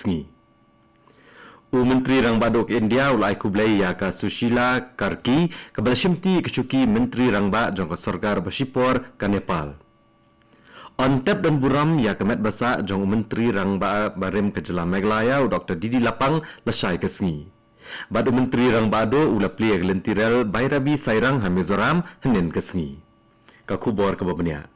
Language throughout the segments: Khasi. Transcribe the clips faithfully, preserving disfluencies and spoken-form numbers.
sngi. U Myntri Rangbah Duh ka India u la ai khublei ïa ka Sushila Karki, kaba la shimti ka shuki Myntri Rangbah jong ka sorkar ba shipor ka Nepal. Yn tep don burom ïa ka met ba sah jong u Myntri Rangbah barim ka jylla Meghalaya u Doktor D D Lapang lashai ka sngi. Bad u Myntri Rangbah Duh u la plie ïa ka lynti rel Bairabi Sairang ha Mizoram hynnin ka sngi. Ka khubor kaba bniah.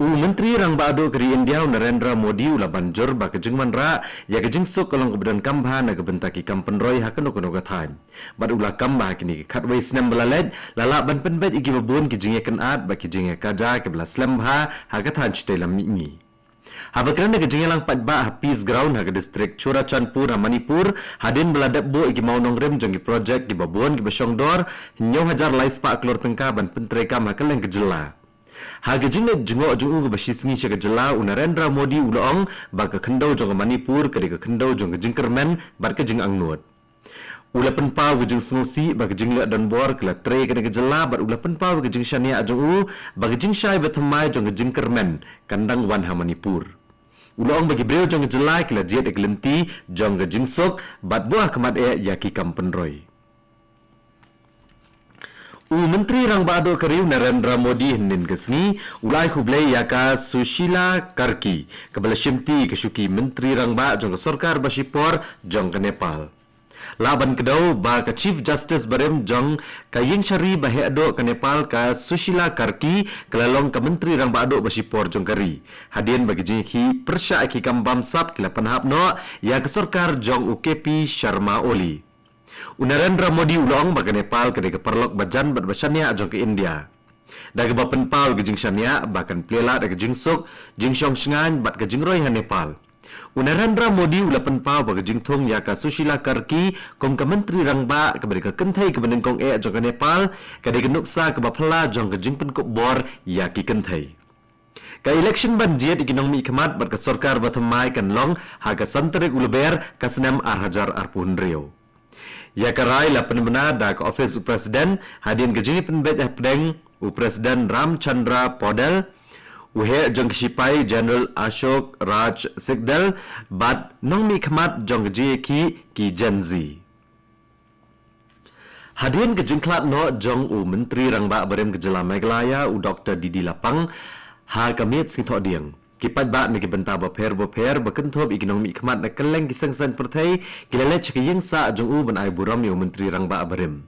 U Myntri Rangbah Duh ka ri India u Narendra Modi u la ban jur ba ka jingwanrah ïa ka jingsuk ka long kaba donkam bha na ka bynta ki kam pynroi ha kano kano ka thaiñ. Bad u la kam ba ha kine ki khatwei snem ba la leit, la lah ban pynbeit ïa kiba bun ki jingïakynad bad ki jingïakajia kiba la slem bha ha ka thaiñ shatei lam mihngi. Haba kren ha ka jingïalang paidbah ha Peace Ground ha ka distrik Churachandpur ha Manipur, hadien ba la dep buh ïa ki mawnongrim jong ki projek kiba bun kiba shongdor hynñiew hajar lai spah klur tyngka ban pyntreikam ha kylleng ka jylla. Ha ka jingleit jngoh jong u kaba shi sngi sha ka jylla, u Narendra Modi u la ong ba ka khyndew jong ka Manipur ka dei ka khyndew jong ka jingkyrmen bad ka jingangnud. U la pynpaw ka jingsngewsih ba ka jingleh donbor ka la trei kane ka jylla bad u la pynpaw ka jingshaniah jong u ba ka jingshai ba thymmai jong ka jingkyrmen kan dang wan ha Manipur. U la ong ba ki briew jong ka jylla ki la jied ïa ka lynti jong ka jingsuk bad buh ha khmat eh ïa ki kam pynroi. U Myntri Rangbah Duh ka ri u Narendra Modi hynnin ka sngi u la ai khublei ïa ka Sushila Karki, kaba la shimti ka shuki Myntri Rangbah jong ka sorkar ba shipor jong ka Nepal. Lah ban kdew ba ka Chief Justice barim jong ka Ïingshari ba heh duh ka Nepal ka Sushila Karki ka la long ka Myntri Rangbah Duh ba shipor jong ka ri, hadien ba ki jingïakhih pyrshah ïa ki kam bamsap ki la pynhap noh ïa ka sorkar jong u K P Sharma Oli. U Narendra Modi u la ong ba ka Nepal ka dei ka paralok ba jan bad ba shaniah jong ka India, da kaba pynpaw ka jingshaniah ba kan plie lad ïa ka jingsuk, jingshong shngaiñ bad ka jingroi ha Nepal. U Narendra Modi u la pynpaw ba ka jingthung ïa ka Sushila Karki kum ka Myntri Rangbah kaba dei ka kynthei kaba nyngkong eh jong ka Nepal ka dei ka nuksa kaba phylla jong ka jingpynkup bor ïa ki kynthei. Ka election ban jied ïa ki nongmihkhmat bad ka sorkar ba thymmai kan long ha ka san tarik u Lber ka snem ar hajar arphew hynriew. Ïa ka rai la pynbna da ka ophis u President hadien ka jingïapynbeit hapdeng u President Ramchandra Paudel, u heh jong ki shipai General Ashok Raj Sikdel bad nongmihkhmat jong ka jingïakhih ki Gen Z. Hadien ka jingkhlad noh jong u Myntri Rangbah barim ka jylla Meghalaya u Doktor D D Lapang ha ka miet sngi Thohdieng, ki paidbah na ki bynta bapher bapher ba kynthup ïa ki nongmihkhmat na kylleng ki seng saiñ pyrthei ki la leit sha ka ïing sah jong u ban ai burom ïa u Myntri Rangbah barim.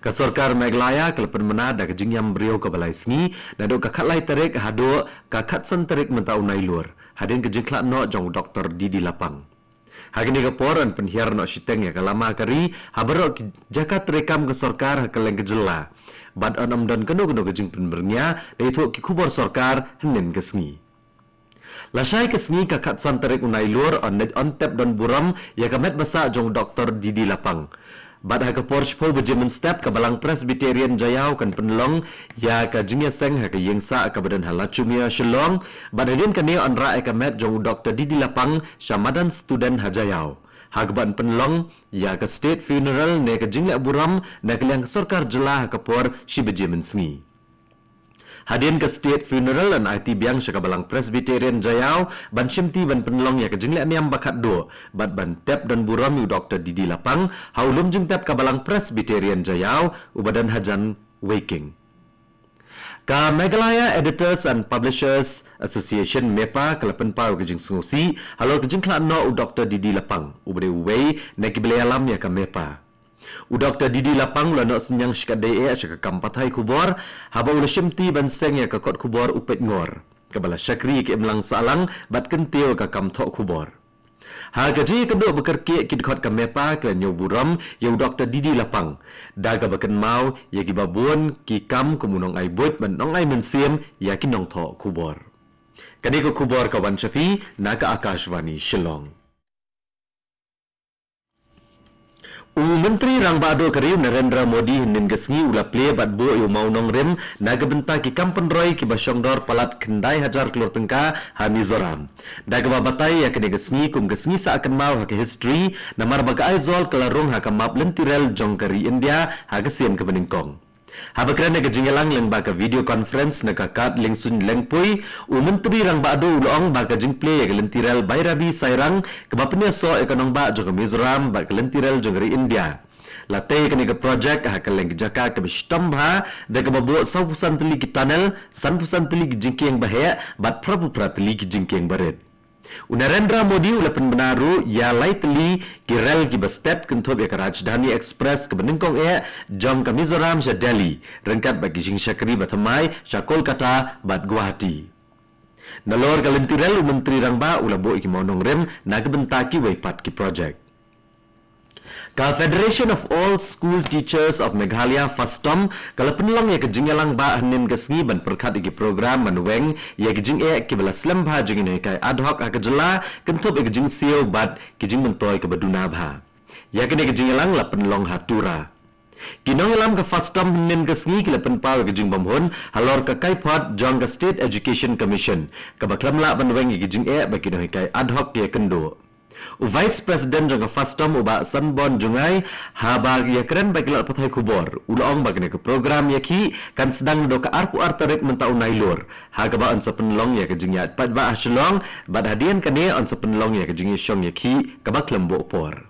Ka sorkar Meghalaya ka la pynbna da ka jingïam briew kaba lai sngi naduh ka khatlai tarik haduh ka khatsan tarik mynta u Nailur, hadien ka jingkhlad noh jong u Doktor D D Lapang. Ha kane ka por yn pynhiar noh shiteng ïa ka lama ka ri ha baroh ki jaka treikam ka sorkar ha kylleng ka jylla. Bad yn ym don kano kano ka jingpynbyrngia da ïathuh ki khubor sorkar hynnin ka sngi. Lashai ka sngi ka khatsan tarik u Nailur yn leit yn tep don burom ïa ka met ba sah jong u Doktor D D Lapang. Bad ha ka por shiphew baje mynstep ka Balang Presbyterian Jaiaw kan pynlong ïa ka jingïaseng ha ka ïing sah kaba don ha Lachumiere Shillong. Bad hadien kane yn rah ïa ka met jong u Doktor D D Lapang sha madan student ha Jaiaw, ha kaba yn pynlong ïa ka state funeral ne ka jingleh burom na ka liang ka sorkar jylla ha ka por shi baje mynsngi. Hadien ka state funeral yn aiti biang sha ka Balang Presbyterian Jaiaw ban shimti ban pynlong ïa ka jingleh niam ba khatduh bad ban tep don burom ïa u Doktor D D Lapang ha u lum jingtep ka Balang Presbyterian Jaiaw uba don hajan Weiking. Ka Meghalaya Editors and Publishers Association, MEPA, ka la pynpaw ka jingsngewsih halor ka jingkhlad noh u Doktor D D Lapang, uba dei uwei na kiba la ïalam ïa ka MEPA. U Doktor D D Lapang u la noh synñiang shikatdei eh sha ka kam pathai khubor haba u la shimti ban seng ïa ka kot khubor U Peitngor, kaba la shakri ïa ka imlang sahlang bad kyntiew ïa ka kam thoh khubor. Ha ka jingïakynduh ba kyrkieh, ki dkhot ka MEPA ki la ñiew burom ïa u Doktor D D Lapang da kaba kynmaw ïa kiba bun ki kam kum u nongai buit bad nongai mynsiem ïa ki nongthoh khubor. Kane ka khubor ka wan sha phi na ka Akashvani Shillong. U Myntri Rangbah Duh ka ri u Narendra Modi hynnin ka sngi u la plie bad buh ïa u mawnongrim na ka bynta ki kam pynroi kiba shongdor palat khyndai hajar klur tyngka ha Mizoram, da kaba batai ïa kane ka sngi kum ka sngi sah kynmaw ha ka history, namar ba ka Aizawl ka la rung ha ka map lynti rel jong ka ri India ha ka sien kaba nyngkong. Haba kren ha ka jingïalang lyngba ka video conference na ka kad Lyngsuin Lyngpui, u Myntri Rangbah Duh u la ong ba ka jingplie ïa ka lynti rel Bairabi Sairang kaba pynïasoh ïa ka nongbah jong ka Mizoram bad ka lynti rel jong ka ri India. La tei ïa kane ka projek ha ka lyngkha jaka kaba shitom bha da kaba buh sawphew san tylli ki tunnel, sanphew san tylli ki jingkieng baheh bad phraphew phra tylli ki jingkieng barit. U Narendra Modi u la pynbna ruh ïa lai tylli ki rel kiba stet kynthup ïa ka Rajdhani Express kaba nyngkong eh jong ka Mizoram sha Delhi, ryngkat bad ki jingshakri bathymmai sha Kolkata bad Guwahati. Nalor ka lynti rel u Myntri Rangbah u la buh ïa ki mawnongrim na ka bynta kiwei pat ki projek. Ka Federation of All School Teachers of Meghalaya, FASTOM, ka la pynlong ïa ka jingïalang ba hynnin ka sngi ban pyrkhat ïa ki program ban weng ïa ki jingeh kiba la slem bha jong ki nonghikai ad hoc ha ka jylla kynthup ïa ka jingsiew bad ki jingmyntoi kaba duna bha. Ïa kane ka jingïalang la pynlong ha Tura. Ki nongïalam ka FASTOM hynnin ka sngi ki la pynpaw ïa ka jingbymhun halor ka kaiphod jong ka State Education Commission kaba khlem lah ban weng ïa ki jingeh ba ki nonghikai ad hoc ki ïakynduh. U Vice President jong ka FASTOM u Bah Sanbon Jngai, haba ïakren bad ki lad pathai khubor, u la ong ba kane ka program ïakhih kan sdang naduh ka arphew ar tarik mynta u Nailur, ha kaba yn sa pynlong ïa ka jingïaid paidbah ha Shillong bad hadien kane yn sa pynlong ïa ka jingïashong ïakhih kaba khlem buh por.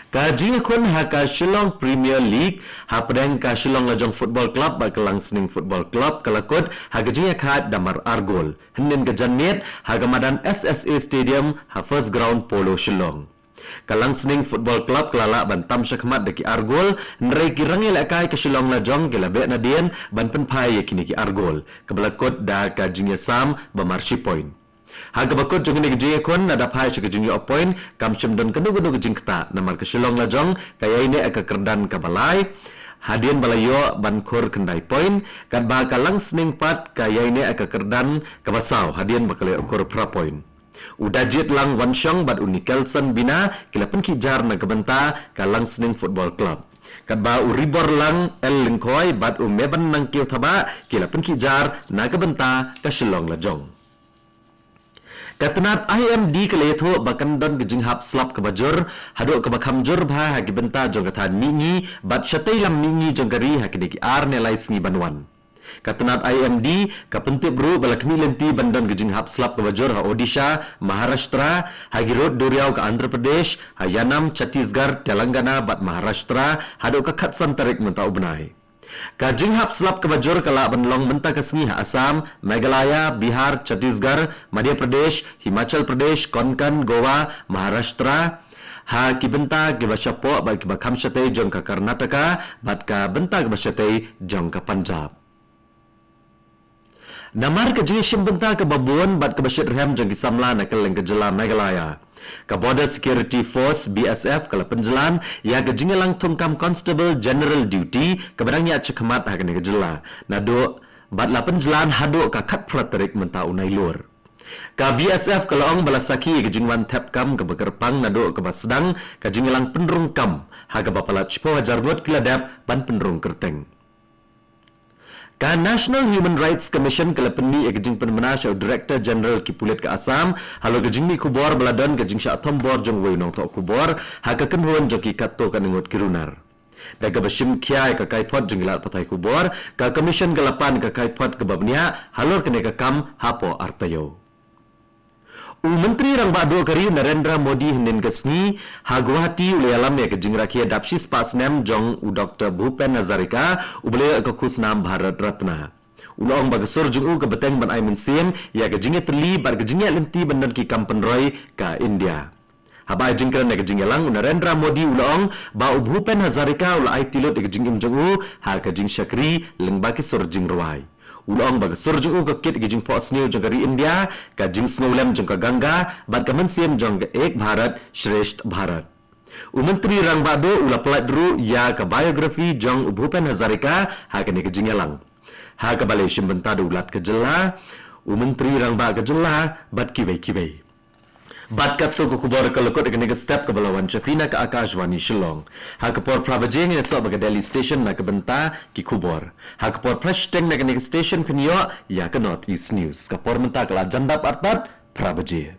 Ka jingïakhun ha ka Shillong Premier League hapdeng ka Shillong Lajong Football Club bad ka Langsning Football Club ka la kut ha ka jingïakhaid da mar ar gol hynnin ka janmiet ha ka madan SSA Stadium ha First Ground Polo Shillong. Ka Langsning Football Club ka la lah ban tam shakhmat da ki ar gol, hynrei ki rangïalehkai ka Shillong Lajong ki la beh nadien ban pynphai ïa kine ki ar gol, kaba la kut da ka jingïasam ba mar shi point. Ha kaba kut jong kane ka jingïakhun, lada phai sha ka jingïoh point, kam shym don kano kano ka jingktah, namar ka Shillong Lajong ka ïaineh ha ka kyrdan kaba lai hadien ba la ïoh ban khur khyndai point, katba ka Langsning pat ka ïaineh ha ka kyrdan kaba saw hadien ba ka la ïoh khur phra point. U Dajitlang Wanshong bad u Nicholson Bina ki la pynkhih jar na ka bynta ka Langsning Football Club, katba u Riborlang L Lyngkhoi bad u Meban Nangkiew Thabah ki la pynkhih jar na ka bynta ka Shillong Lajong. Ka tnat IMD ka la ïathuh ba kan don ka jinghap slap kaba jur haduh kaba kham jur bha ha ki bynta jong ka thaiñ mihngi bad shatei lam mihngi jong ka ri ha kine ki ar ne lai sngi ban wan. Ka tnat IMD ka pyntip ruh ba la khmih lynti ban don ka jinghap slap kaba jur ha Odisha, Maharashtra, ha ki rud duriaw ka Andhra Pradesh, ha Yanam, Chhattisgarh, Telangana bad Maharashtra haduh ka khatsan tarik mynta u bnai. Ka jinghap slap kaba jur ka lah ban long mynta ka sngi ha Assam, Meghalaya, Bihar, Chhattisgarh, Madhya Pradesh, Himachal Pradesh, Konkan, Goa, Maharashtra, ha ki bynta kiba shapoh bad kiba kham shatei jong ka Karnataka bad ka bynta kiba shatei jong ka Punjab. Namar ka jingïashim bynta kaba bun bad kaba shitrhem jong ki samla na kylleng ka jylla Meghalaya, ka Border Security Force, BSF, ka la pynjlan ïa ka jingïalang thungkam Constable General Duty kaba dang ïaid shakhmat ha kane ka jylla, naduh bad la pynjlan haduh ka khatphra tarik mynta u Nailur. Ka BSF ka la ong ba la sakhi ïa ka jingwan thep kam kaba kyrpang naduh kaba sdang ka jingïalang pynrung kam, ha kaba palat shiphew hajar ngut ki la dep ban pynrung kyrteng. Ka National Human Rights Commission ka la pynmih ïa ka jingpynbna sha u Director General ki pulit ka Assam halor ka jingmih khubor ba la don ka jingshah thombor jong uwei u nongthoh khubor ha ka kynhun jong ki katto katne ngut ki runar. Da kaba shim khia ïa ka kaiphod jong ki lad pathai khubor, ka Commission ka la pan ïa ka kaiphod kaba bniah halor kane ka kam hapoh ar taïew. U Myntri Rangbah Duh ka ri u Narendra Modi hynnin ka sngi ha Guwahati u la ïalam ïa ka jingrakhe dap shispah snem jong u Doctor Bhupen Hazarika uba la ïoh ïa ka khusnam Bharat Ratna. U la ong ba ka sur jong u ka bteng ban ai mynsiem ïa ka jingïatylli bad ka jingïaid lynti ban don ki kam pynroi ka India. Haba ai jingkren ha ka jingïalang, u Narendra Modi u la ong ba u Bhupen Hazarika u la aiti lut ïa ka jingim jong u ha ka jingshakri lyngba ki sur jingrwai. U la ong ba ka sur jong u ka kit ïa ka jingphohsniew jong ka ri India, ka jingsngewlem jong ka Ganga bad ka mynsiem jong ka Ek Bharat Shreshtha Bharat. U Myntri Rangbah Duh u la pyllait ruh ïa ka biography jong u Bhupen Hazarika ha kane ka jingïalang, ha kaba la ïashim bynta da u Lat ka jylla, u Myntri Rangbah ka jylla bad kiwei kiwei. Bad katto ka khubor ka la kut ha kane ka step kaba la wan sha phi na ka Akashvani Shillong. Ha ka por phra baje ngin ïasoh bad ka Delhi Station na ka bynta ki khubor. Ha ka por phra shiteng na kane ka station phin ïoh ïa ka North East News. Ka por mynta ka la jan dap artat phra baje.